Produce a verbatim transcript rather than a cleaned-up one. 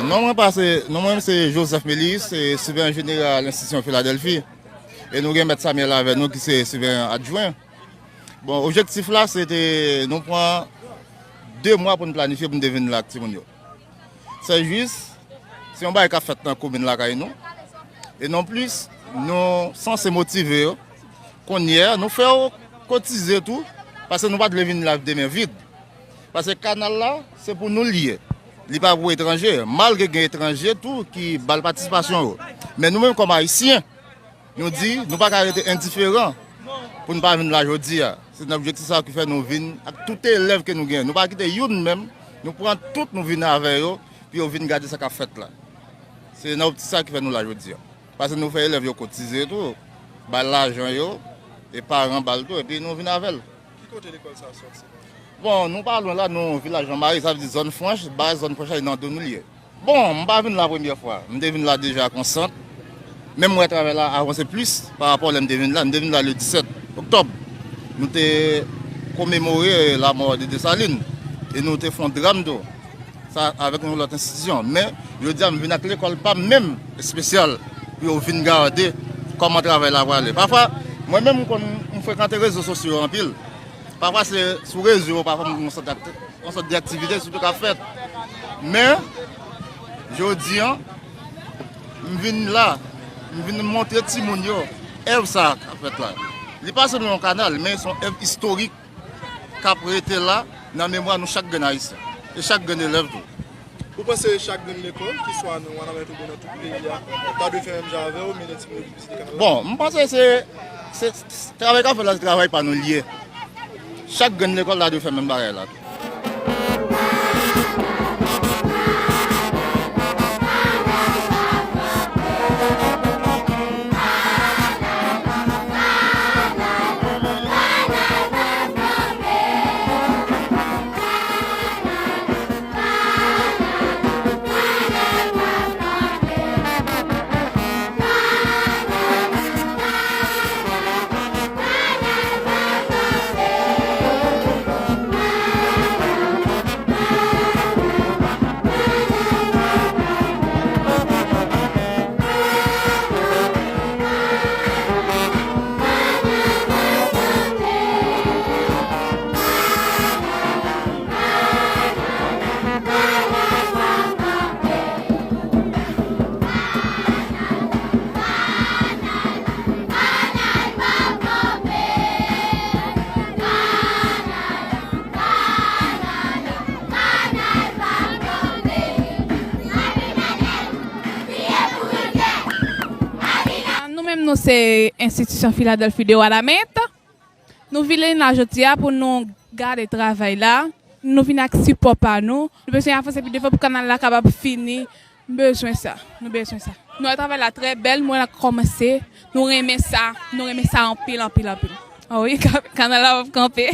Non, mwen pa se, non, mwen se Joseph Mélius, se sivèyan jeneral enstitisyon Filadèlfi. E nou gen mèt Samuel avè nou ki se sivèyan adjwen. Bon, objektif la, se te nou pran de mwa pou n planifye pou n te vin la ak timoun yo. Se jis, se yon bagay k ap fèt nan komin lakay nou. E non plis, nou sanse motive yo. Kounye a, nou fè yo kotize tou, paske nou pa t vle vin la de men vid. Paske kanal la, se pou nou l ye. Li pa pou etranje. Malgre gen etranje tou ki ba l patisipasyon yo. Men nou menm kòm Ayisyen, nou di, nou pa ka rete endiferan pou n pa vin la jodi a. Se nan objektif sa ki fè nou vin ak tout elèv ke nou gen. Nou pa kite youn menm, nou pran tout, nou vin avè yo, pou yo vin gade sa k ap fèt la. Se nan optik sa ki fè nou la jodi a. Paske nou fè elèv yo kotize tou, ba l lajan yo, e paran ba l tou, epi nou vin avè l. Ki kote lekòl sa sòti? Bon, nou pa lwen la, nou vilaj Lanmari, sa vle di zòn franch, baz zòn franch la, e nan do nou l ye. Bon, m pa vin la premyè fwa. M te vin la deja ak yon sant. Men m wè travay la avanse plis pa rapò lè m te vin la. M te vin la le disèt oktòb. Nou te komemore lamò de Desalin. E nou te fè yon dram tou. Sa avèk yon lòt enstitisyon. Men, jodi a, m vin ak lekòl pa m menm espesyal pou yo vin gade kòman travay la prale. Pafwa, mwen menm, m konn, m frekante rezo sosyo yo anpil. Pafwa, se sou rezo yo, pafwa, m gen yon sòt akti-, yon sòt de aktivite sitou k ap fèt. Men, jodi a, m vin la, m vin montre timoun yo èv sa k ap fèt la. Li pa sèlman yon kanal, men se yon èv istorik k ap rete la nan memwa nou chak grenn Ayisyen e chak grenn elèv tou. Ou panse chak grenn lekòl, ki swa nan Wanament oubyen nan tout peyi a, ta dwe fè menm jan avè w, mennen timoun yo vin vizite kanal la? Bon, m panse se, se, se travay k ap fèt la, se travay pa nou l ye. Chak grenn lekòl ta dwe fè menm bagay la tou. Nou menm, nou se enstitisyon Filadèlfi de Wanament. Nou vin la jodi a pou nou gade travay la. Nou vin ak sipò pa nou. Nou bezwen avanse pi devan pou kanal la kapab fini. Nou bezwen sa. Nou bezwen sa. Nou wè travay la trè bèl, mwen la kòmanse. Nou renmen sa. Nou renmen sa anpil, anpil, anpil. Ah wi, kanal la p ap kanpe.